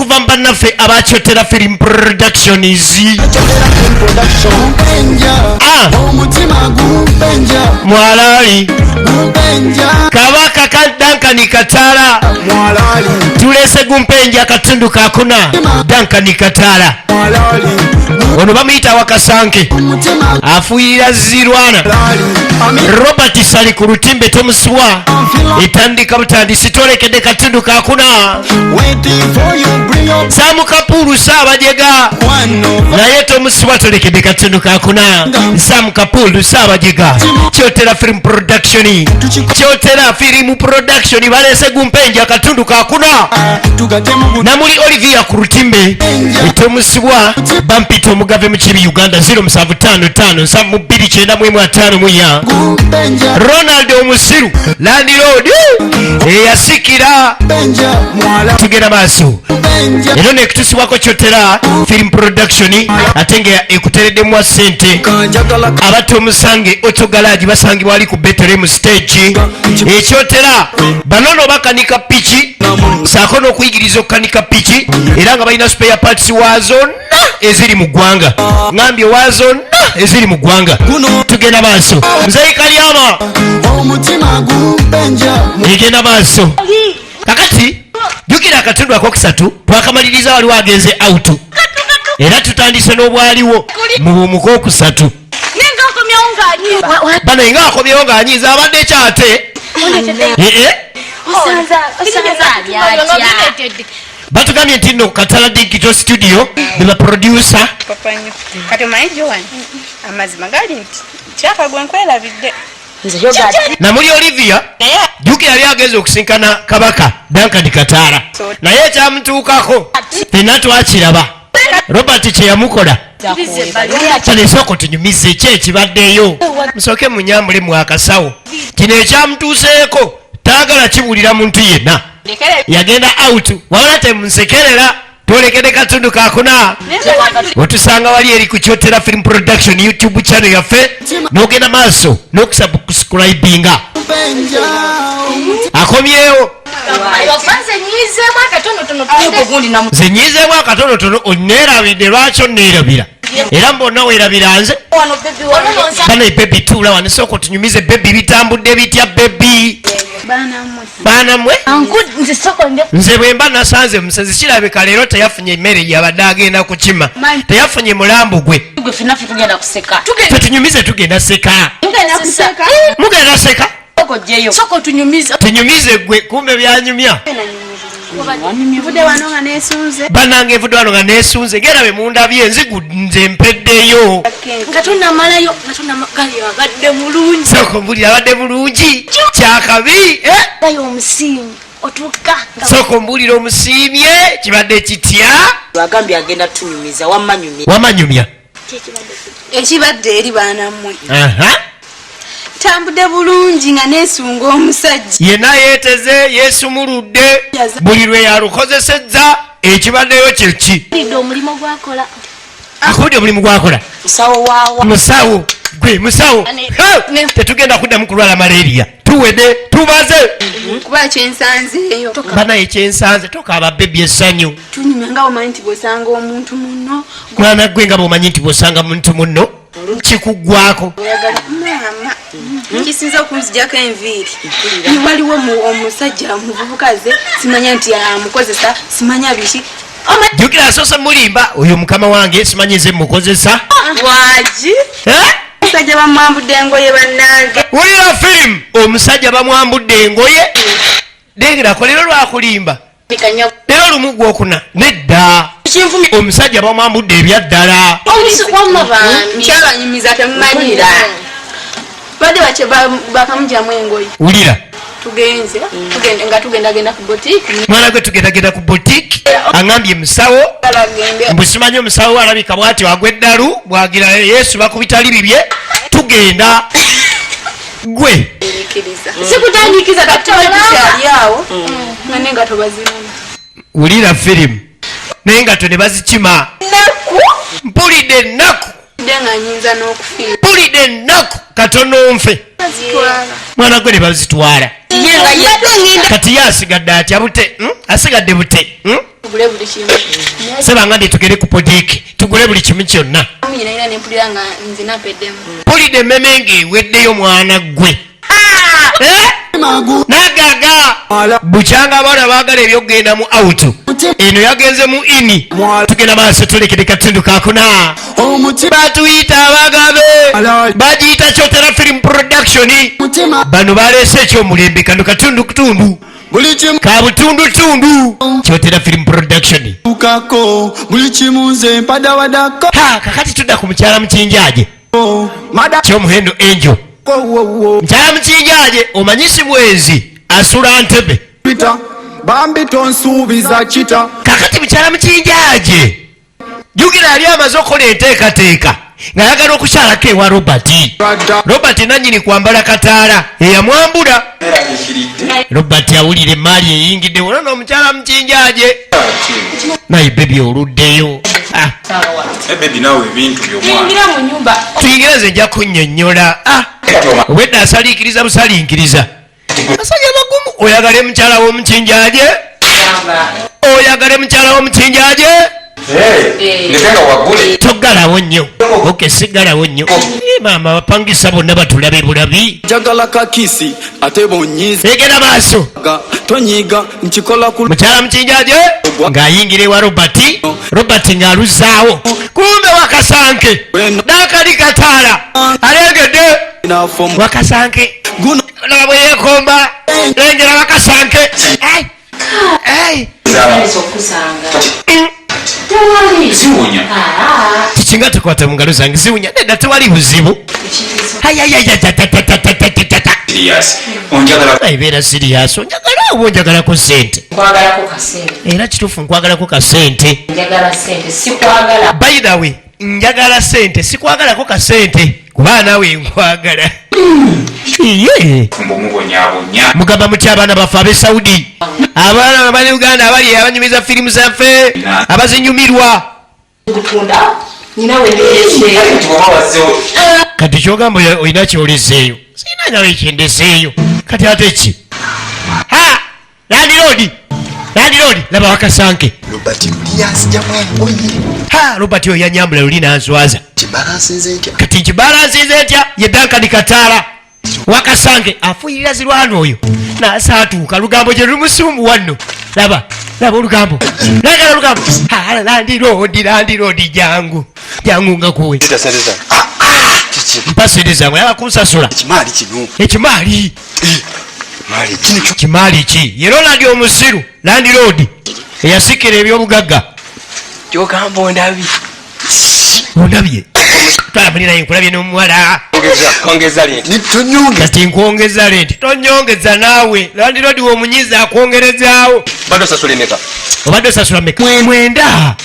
Okuva mu bannaffe abakyotera Film Productions. Ah! Mwalaali Kabaka ka Dankani Kataala, tuleese gumpenja akatundu kakuna. Dankani Kataala ono bamuyita Wakasanke, afuuyirira zirwana. Robert Sali ku lutimbe. Tomusibwa, etandika butandisi. Twolekedde katundu kakuna. Samu Kapuulu Saabajega naye tomusibwa. Tolekedde katundu kakuna. Samu Kapuulu Saabajega, Kyotera Film Production, Kyotera Film Production balese gumpenja akatundu kakuna. Namuli Olivia ku lutimbe. Etomusibwa, bampita Omugave Mukibi. Uganda 0755 72 91 54. Ronald Omusiru landlord eyasikira. Tugenda maaso era nekutusibwako Kyotera Film Production, ate nga ekutereddemu sente. Abatta omusange otogalagi basangibwa ali ku Betelem stage Ekyotera. Banono bakanika piki saako n'okuyigiriza okukanika piki, era nga balina spare parts wa zonna eziri mu ggwanga. Ngambye wa zonna eziri mu ggwanga. Tugenda maaso. Muzeyi Kalyama egenda maaso. Kakati jjukira akatundu akokusatu twakamaliriza waliwo agenze out, era tutandise n'obwaliwo mu bumukokusatu. Nenga akomyewo ng'anyiiza. Bano nga akomyewo ng'anyiiza, abadde kyate. Ee. Osanze atya? Batugambye nti nno Katala Digital Studio beba producer. Papa nnyo. Kati omanyi Joan, amazima gali nti kyaka gwe nkwerabidde. Namuli Olivia, jjukira yali agenza okusinkana Kabaka Duncan Kataara, naye ekyamutuukako fenna twakiraba, Robert kyeyamukola. Kale sooka tunyumize ki ekibaddeyo. Musooke munyambule mu akasawo. Kino ekyamutuuseeko taagala kibuulira muntu yenna. Yagenda out wabula temunsekerera. Twolekede katundu kakuna. Otusanga wali eri ku Kyotera Film Production YouTube channel yaffe, n'ogenda maaso n'okusubscribinga. Akomyewo. Nze nyiizeemu akatonotono. Nze nyiizeemu akatonotono. Oneerabidde? Lwaki oneerabira? Era mbonna weerabira nze. Bana, baby, tuula wano, sooka otunyumize. Baby, bitambudde bitya, baby? Baana mmwe. Nze soko. Nze bwe mba nasanze musezi, kirabika leero teyafunye emmere yabadde agenda kukima, teyafunye mulambo gwe. Gwe fenna ffe tugenda kuseka. Fetunyumize, tugenda seka. Mugenda seka. Soko tunyumize. Tunyumize gwe, kumbe byanyumya. Nvudde wano nga neesunze. Bannange, nvudde wano nga neesunze. Gera be mundabye enzigu, nze mpeddeyo. Nga tonamalayo, nga tonamagayo, abadde mulungi. Sooka ombulira, abadde bulungi kyakabi, eh? Gayo omusiimi otuuka nga Sooka ombuulira, omusiimye, kibadde kitya? Agambye agenda tunyumiza, wamma nyumya. Wamanyumya. Ekibadde eri, baanammwe, Aha. tambudde bulungi nga neesunga omusajja. Yenna yeeteze, yeesumuludde buli lwe yalukozesezza. Ekibaddeyo kyeki? Lidde omulimu gwakola. Akubudde omulimu gwakola. Musawo waawa? Musawo gwe musawo. Ha! Tetugenda kuddamu kulwala malaria, tuwedde, tubaze. Kuba kyensanzeeyo. Banaye, kyensanze, tokaaba baby, essanyu. Tunyumya nga omanyi nti bwosanga omuntu muno. Mwana gwe, nga bwomanyi nti bwosanga muntu munno kikuggwako. Oyagala maama, kisinza okunzijako enviiri, waliwo omusajja omuvubukaze, simanya nti amukozesa, simanya biki. Jjukira asoose mulimba, oyo mukama wange, simanyi nze mukozesa. Wagi. Eh? Omusajja bamwambudde engoye, bannange. Wulira firimu, omusajja bamwambudde engoye. Lengerako leero lwakulimba, leero lumu gwokuna nedda. Omusajja bamwambudde ebyaddala. Wamma bambi. Nkyabanyumiza, temumanyira, badde bakamugyamu engoye. Wulira. Tugenze tugende nga tugendagenda ku boutique. Mwana gwe, tugendagenda ku boutique, aŋambye musawo. Agende. Mbu simanyi omusawo we alabika bwati agwa eddalu, bwagira yesu bakubitali bibye. Tugenda gwe. Ikiriza. Sikutandikiza. Tukyali awo nga nengato baziruna. Wulira firimu, naye ngato ne bazikima. Naku. Mpulidde ennaku. Dde nga nyinza n'okufiira. Mpulidde ennaku, katono nfe. Bazitwala. Mwana gwe, ne bazitwala. Kati ye asigadde atya bute? Asigadde bute? Tugule buli kimu. Sebanga ndi tugere ku podiiki tugule buli kimu kyonna. Yina nempulira nga nze nampeddemu. Mpulidde emmeme ng'eweddeyo mwana ggwe. Eh? Nagaga bukyanga abaana baagala ebyokugenda mu out, eno yagenze mu ini. Tugenda maaso, tulekere katundu kakuna. Batuyita abagabe, bagiyita Kyotera Film Production. Bano baleese ekyomulembe, kano katundu kutundu buli kimu ka butundutundu, Kyotera Film Production. Kako buli kimu nze mpadawadako. Ha, kakati tudda ku mukyala mukinjaje. Mada. Kyomuhendo Enjo. Wo Mukyala mukinjaje, omanyi si bwenzi, asula Ntebe. Pita bambi tonsuubiza kita. Kakati mukyala mukinjaje, jjukira yali amaze okukola enteekateeka ng'ayagala okukyalako ewa Robert. Radda. Robert nanyini kwambala kataala eyamwambula. Robert awulira emaali eyingidde wona n'omukyala mukinjaje, naye baby oluddeyo. Ah, Baby, naawe ebintu byomwana. Tuyingira mu nyumba. Tuyingira, nze nja kunnyonnyola. Ah, obwedda asaliikiriza busaliikiriza, basajja bagumu. Oyagale mukyala w'omukinjaje, oyagale mukyala w'omukinjaje. Leka nga waggule. Toggalawo nnyo, ok, siggalawo nnyo. Eh, maama, abapangisa bonna batulabe bulabi. Njagala kakisi ate bonyiiza. Egenda maaso. Tonyiiga nkikola ku Mukyala mukinjaje ng'ayingira ewa Robert, Robert ng'aluzaawo, kumbe wakasanke nakali kataala alengedde. Nafo. Wakasanke. Guno. Laba bwe yeekomba, lengera wakasanke. Hey! Hey! Okusanga tewali. Ziwunya. Kikinga tukwata mu ngalo zange ziwunya. Nedda, tewali buzibu. Ayayayatatatatatatatata. Serious, onjagala? Ebeera serious, onjagala oba onjagalako sente? Nkwagalako kasente. Era kituufu, nkwagalako kasente. Njagala sente, sikwagala. By the way, njagala sente, sikwagalako kasente, kuba naawe nkwagala. Iye. Mbu mubonyaabonya. Mugamba mutya abaana baffe ab'e Saudi, abaana abali Uganda, abali abanyumiza firimu zaffe, abazinyumirwa? Gutunda nyina wendeese. Kati bwoba wazzewo. Kati kyogamba olina kyolezeeyo? Sirina nawe kyendeseeyo. Kati ate ki? Ha, landlord, landlord, laba wakasanke. Robert luli yanzijamu engoye. Ha, Robert oyo yanyambula luli nanswaza. Kibalansinze ntya? Kati nkibalansize ntya? Ye Dankani Kataala. Wakasanke afuuyirira zirwana oyo nasaatuuka lugambo gye lumusumbuwa nno. Laba, laba olugambo, lagala olugambo. Ha, landlord, landlord, jangu, jangu nga kuwe. Sente zange. Kiki? Mpa sente zange, yaba kunsasula. Ekimaali kino. Ekimaali. Maali kino kyo. Kimaali ki? Ye Ronald omusiru, landlord eyasikira ebyobugagga. Kyogamba ondabi? Ondabye, twala muli naye, nkulabye n'omuwala. Ongeza rent. Tonyongeza. Kati nkwongeza rent? Tonyongeza naawe, landlord womunyiza akwongerezaawo. Badde osasula emeka? Obadde osasula meka? 9.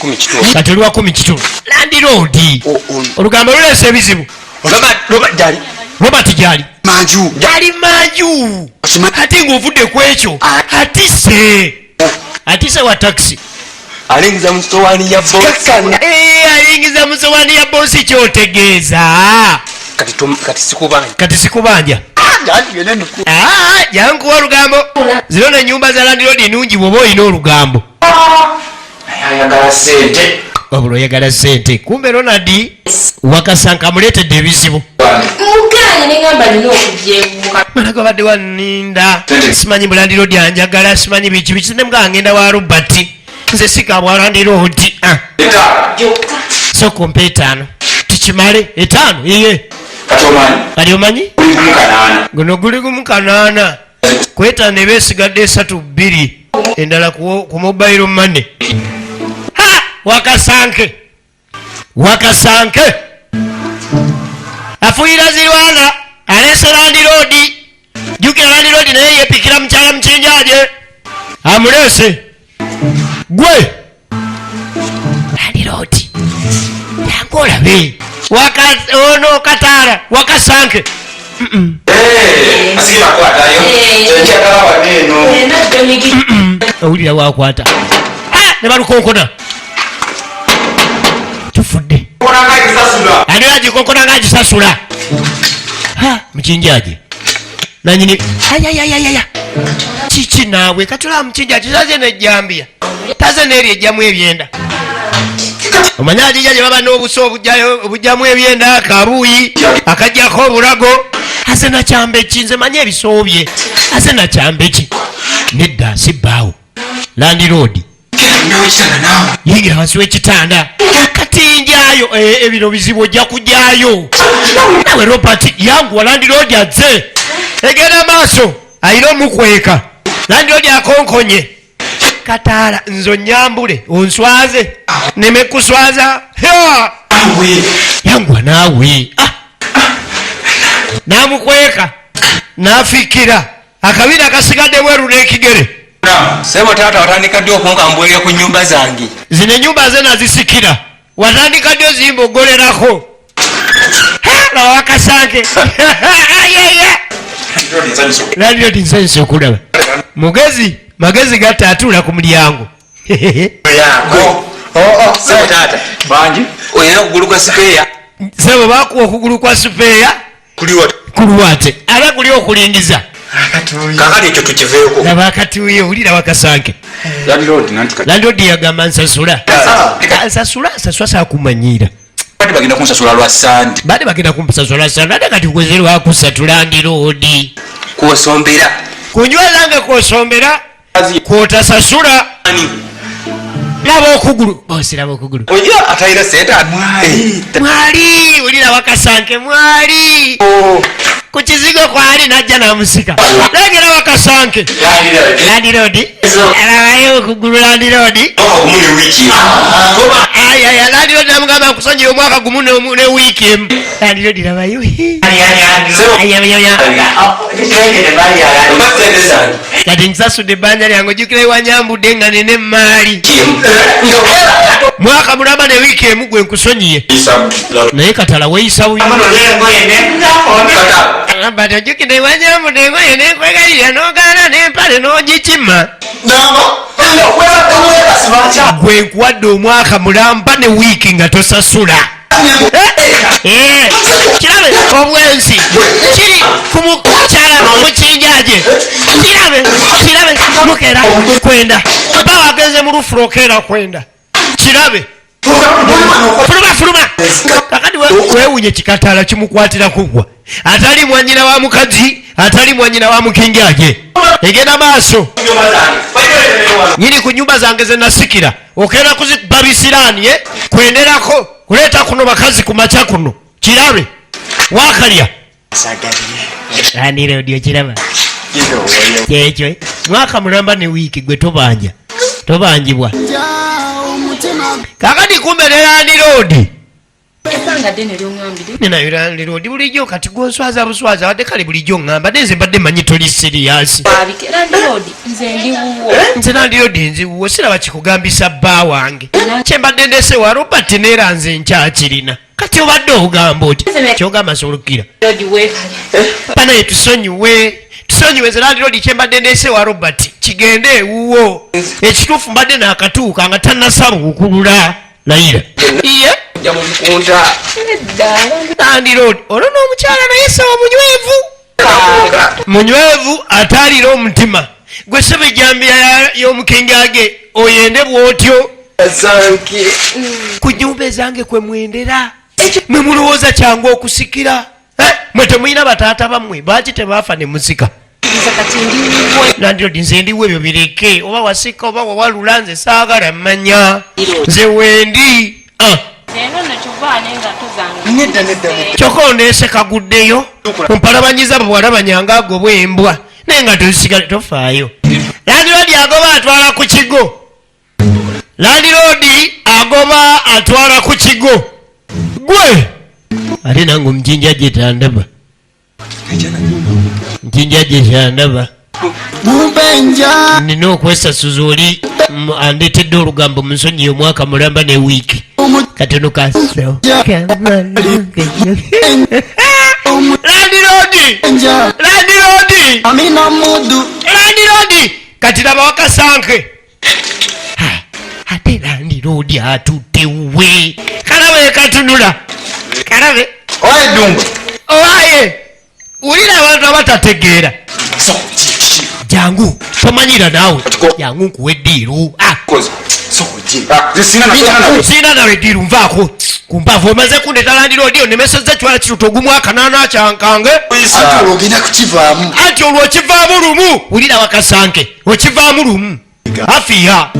10.5. Kati oli wa 10.5. Landlord, olugambo luleesa ebizibu. Robert gyali? Robert gyali. Manju. Gyali manju. Ate ng'ovudde ku ekyo, atise, atise wa takisi. Alingiza mu sowaani ya bosi. Eh, ayingiza mu sowaani ya bosi, kyotegeeza? Kati kati sikubanja. Kati sikubanja. Ah, jankuwa olugambo. Zino nenyumba za landlord nungi bwoba olina olugambo. Naye ayagala sente. Wabula oyagala sente, kumbe Ronald wakasanka amuleetedde ebizibu. Muganye neŋamba nina okugyebuka. Mana gabadde waninda, simanyi bu landlord anjagala, simanyi biki biki, nemugaa ngenda wa Robert, nze sikabwa landlord. Ah, Eta. Gyokka. Sooka ompa 5 tukimale, 5 iye. Kati omanyi? Kati omanyi? Guli 1 8. Guno guli 1 8 ku 5, eba esigadde 3 2, endala ku mobile money. Ha, wakasanke, wakasanke afuuyira zirwana, aleese landlord. Jjukira landlord naye yepikira mukyala mukinjaje, amuleese. Gwe landlord, jangu olabe ono kataala wakasanke. Asigira kwatayo. Kyenjagala wadde eno. Enadde. Owulira wakwata. Ha, ne balukonkona, tufudde. Konanga ekisasula. Ani agikonkona nga agisasula? Ha, mukinjaji nanyini, ayayayaya, kiki naawe? Katula mukinjaji saze nejjambiya. Taze neeri ejjamu ebyenda. Omanyi ajija gye baba n'obusa obujjamu ebyenda, akabuuyi akajjako obulago. Aze nakyambeki, nze manyi ebiso bye. Aze nakyambeki, nedda si bbaawo. Landiroodi yingira wansi w'ekitanda kati njayo. Ebino bizibu, ojja kujyayo nawe. Robert, yanguwa, landiroodi azze. Egenda maaso, ayina omukweka. Landiroodi akonkonye kataala. Nze onyambule onswaze, neme kuswaza. Ha! Yanguwa naawe. Ah! Namukweka nafikira akabina kasigadde bweru n'ekigere. Sebo taata, watandika ddi okunkambwelera ku nyumba zange? Zino enyumba ze nazisikira, watandika ddi ozimba ogolerako? Laba wakasanke. Landlord, nsanyusa okulaba. Mugezi magezi gatta, atuula ku mulyango. Sebo taata. Bangi. Olina okugulu kwa sipeeya. Sebo, bakuwa okugulu kwa sipeeya. Kuliwa? Kuluwate aba guli okulingiza. Kakati ekyo tukiveeko. Laba akatuuye, wulira wakasanke. Landlord nanti kati. Landlord yagamba nsasula, nsasula, nsasula, saakumanyiira. Kati bagenda kunsasula lwa Sande. Baade bagenda kumpasasula Sande, ate kati kweze lwakusatu. Landlord. Kwosombera. Kunywa zange kwosombera, kwotasasula. Laba okugulu, bosi, laba okugulu. Oya atalina sente. Mwali, wulira wakasanke, mwali ku kizigo kwali najja namusika. Legera wakasanke. Landlord, alabayo okugulu. Landlord, ayaya. Landlord namugamba nkusonyiye omwaka gumu ne wiiki emu. Landlord, labayo. Ayayaya. Kati nsasudde ebbanja lyange. Ojjukira ewanyambudde nga nina emaali. Mwaka mulamba ne wiiki emu gwe nkusonyiye, naye katala weeyisa bubi. Bati ojjukira ewanyambudde engoye nenkwegayirira n'ogaana n'empale n'ogikima. Gwe nkuwadde omwaka mulamba ne wiiki nga tosasula. Eh, kirabe obwenzi kiri ku mukyala mukinjaje. Kirabe, kirabe, mukera kwenda bawagenze mu lufulo, okeera kwenda. Kirabe, fuluma, fuluma kakati. Wewunye kikataala kimukwatira kugwa atali mwanyina wa mukazi, atali mwanyina wa mukinjaje. Egenda maaso nyini ku nyumba zange zenasikira, okenda kuzikuba bisiraani, eh? Kwenderako kuleeta kuno bakazi ku makya kuno. Kirabe wakalya landlord, kiraba kyekyo. Mwaka mulamba ne wiiki, gwe tobanja, tobanjibwa. Kakati kumbe ne landlord. Ebbanga ddene lyoŋŋambire. Ninayo landlord, bulijjo kati gwonswaza buswaza. Wadde kale bulijjo ŋŋamba, naye nze mbadde manyi toli serious. Wabike landlord, nze ndi wuwo. Nze landlord nziwuwo, siraba kikugambisa bba wange. Kyembadde ndese wa Robert, neera nze nkyakirina. Kati obadde ogamba oti kyogamba nsobola Landlord, weekale. Banaye tusonyiwe, tusonyiwe. Nze landlord kyembadde ndese wa Robert kigende ewuwo. Ekituufu mbadde naakatuuka nga tannasabuukulula layira iye. Ojja mu bikunta. Nedda. Landlord olwo n'omukyala naye sawa munywevu, munywevu ataalira omutima gwe. Seba ejjambiya y'omukengage oyende bw'otyo ku nyumba ezange kwe mwendera. Mwe mulowooza kyangu okusikira? Eh, mwe temulina bataata bammwe? Baaki tebaafa ne musika? Nze kati ndi wuwo. Landlord, nze ndiwo, ebyo bireke. Oba wasika oba wawalula, nze saagala mmanya, nze wendi. Ah. Eno nno kyova n'engatto zange. Nedda, nedda, nedda. Kyokka ondeese kaguddeyo ompalabanyiza bwala banyanga agobwa embwa, naye nga tosigale tofaayo. Landlord agoba atwala ku kigo. Landlord agoba atwala ku kigo. Gwe ate nange omukinja gye tandaba, nkinja gye kyandaba. Mubenja. Nina okwesasuza oli andeetedde olugambo. Munsonyiye omwaka mulamba ne wiiki katono kaso. Landlord, landlord. Amina Mudu. Landlord, kati laba wakasanke. Ha, ate landlord atuddewe, kalabe katunula, kalabe. Oye Ddumba. Owaye, wulira abantu abatategeera. Jangu, tomanyira naawe, jangu nkuwa eddiiru. Ah, Sirina nawe deal, nvaako kumbavu omaze kundeeta landlord onemesezza ekiwala kituta ogumu akanaana kyankange. Anti olwo ogenda kukivaamu. Anti olwo okivaamu lumu. Wulira wakasanke, okivaamu lumu afiya.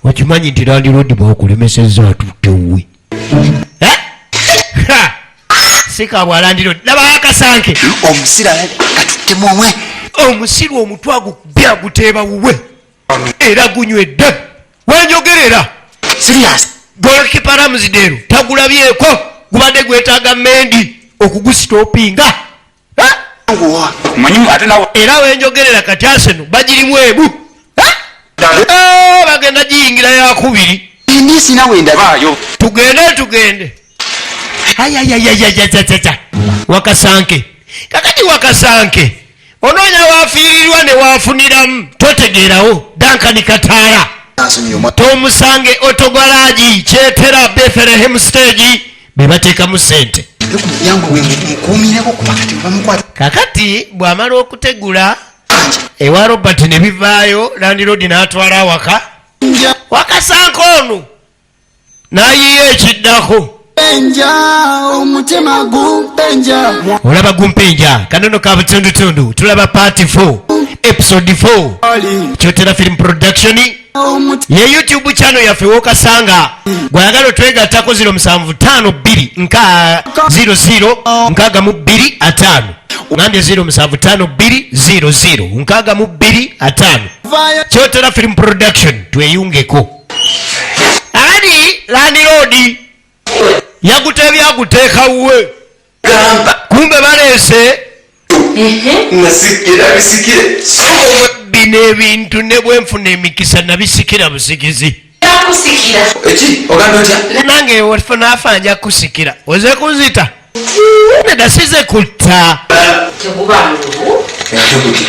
Okimanyi nti landlord bwakulemesezza atutte wuwe? Eh? Ha! Sikabwa landlord, laba akasanke. Omusira katuttemu omwe. Omusiru omutwe agukubye aguteeba wuwe era gunywedde wenjogerera. Serious. Goalkeeper Ramsdale tagulabyeko, gubadde gwetaaga Mendy okugusitopinga. Eh? Manyi ate nawe. Era wenjogerera kati Arsenal bagirimu emu. Eh? Eh, bagenda giyingira yakubiri. Ndisi nawe ndaba. Vaayo. Tugende tugende. Ayayayayayayaya, wakasanke kakati wakasanke onoonya wafiirirwa ne wafuniramu totegeerawo. Dankani Kataala. Ansonyiye omwana. Tomusange otogwalagi kyetera Bethlehem stage be bateekamu sente. Ku mulyango gwe mukuumireko kuba kati bamukwata. Kakati bw'amala okutegula ewa Robert ne bivaayo, landlord n'atwala awaka wakasanka ono n'ayiya ekiddako. Benja omutima gumpenja. Olaba gumpenja kanono ka butundutundu. Tulaba part 4, episode 4, Kyotera Film Production ye YouTube channel yaffe wokasanga. Gwayagala otwegattako 0752 nka 00 62 5. Ngambye 0752 00 62 5. Kyotera Film Production, tweyungeko. Ali landlord yaguteebye aguteeka wuwe, kumbe baleese. Nasikira bisikire. Bino ebintu ne bwenfuna emikisa nabisikira busikizi. Kusikira. Eki ogamba otya? Nange naafa nja kusikira, oze kunzita? Nedda, size kutta. Teguba mulubu. Ate gutya?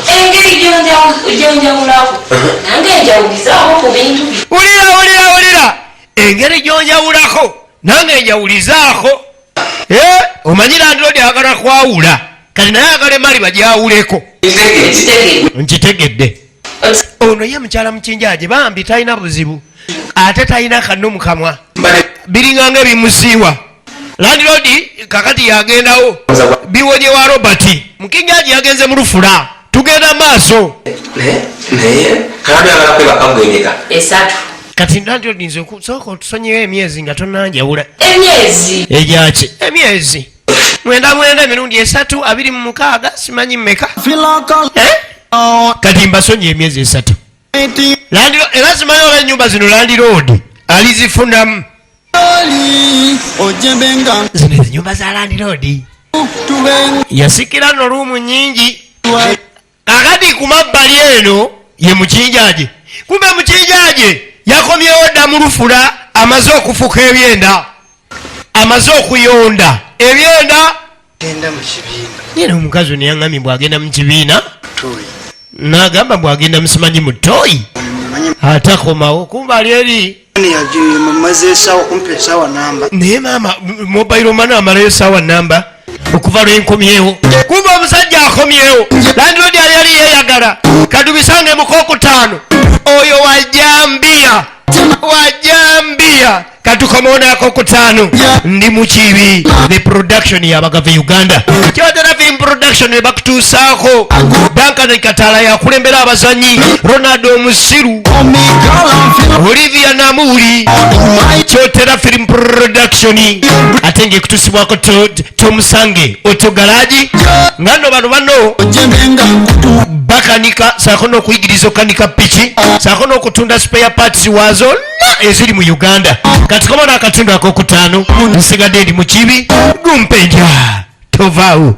Engeri gyonjawulako nange njawulizaako ku bintu bi. Wulira, wulira, wulira, engeri gyonjawulako nange njawulizaako. Eh, omanyi landlord ayagala kwawula kati, naye ayagala emali bagyawuleko. Kitegedde? Nkitegedde. Ono ye mukyala mukinjaje bambi talina buzibu, ate talina kano mukamwa, biringanga ebimusiiwa. Landlord kakati yagendawo biwonye wa Robert mukinjaji yagenze mu lufula. Tugenda maaso. Naye kalabi agala kwebaka mubwenyeka. 3. Kati landlord, nze sooka otusonyiwo emyezi nga tonanjawula. Emyezi? Egyaki? Emyezi 9, 9 emirundi 3, 26, simanyi mmeka. Eh? Kati mbasonyiye emyezi 3. Era simanyi oba ennyumba zino landlord alizifunamu. Zino enyumba za landlord yasikira no room nyingi. Kakati ku mabbali eno ye mukinjaje, kumbe mukinjaje yakomyewo dda mu lufula, amaze okufuka ebyenda, amaze okuyonda ebyenda. Genda mu kibiina. Nyina omukazi ono yaŋŋambye bw'agenda mu kibiina. Toyi. N'agamba bw'agenda musimanyi mu toyi atakomawo, kumba ali eri. Maze esaawa, kumpa esaawa namba. Naye maama mobile money amalayo esaawa namba okuva lwenkomyewo. Kumba omusajja akomyewo, landlord yali yali yeeyagala. Katubisange mukokutaano oyo wajambiya wajambiya. Katukomewo nakokutaano. Ndi mukibi, the production yabagave Uganda, Kyotera Film Production ebakutuusaako. Duncan Katala yakulembera abazanyi, Ronald Omusiru, Olivia Namuli. Kyotera Film Production ate ngaekutusibwako Tomusange Otogaragi, nga nno bano bano bakanika saako n'okuyigiriza okukanika piki saako n'okutunda spare parts wazonna eziri mu Uganda. Kati koma n'akatundu akokutaano, nsigadde ndi mukibi gumpenja, tovaawo.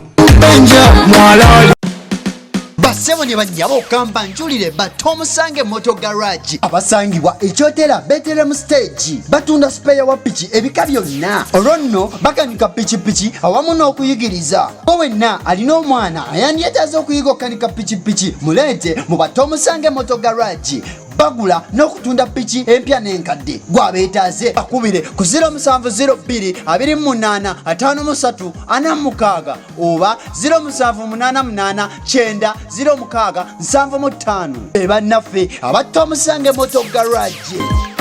Bassebo ne bannyabo, okamba njulire Batomusange Motor Garage abasangibwa Ekyotera Beterem stage batunda spare wa piki ebika byonna, olwo nno bakanika pikipiki awamu n'okuyigiriza. Ko wenna alina omwana ayandyetaaza okuyiga okukanika pikipiki, muleete mu Batomusange Motor Garage. Bagula n'okutunda piki empya n'enkadde. Gwabeetaaze bakubire ku 0702 28 53 46 oba 0788 90 06 75. Be bannaffe abatta omusange Moto Garage.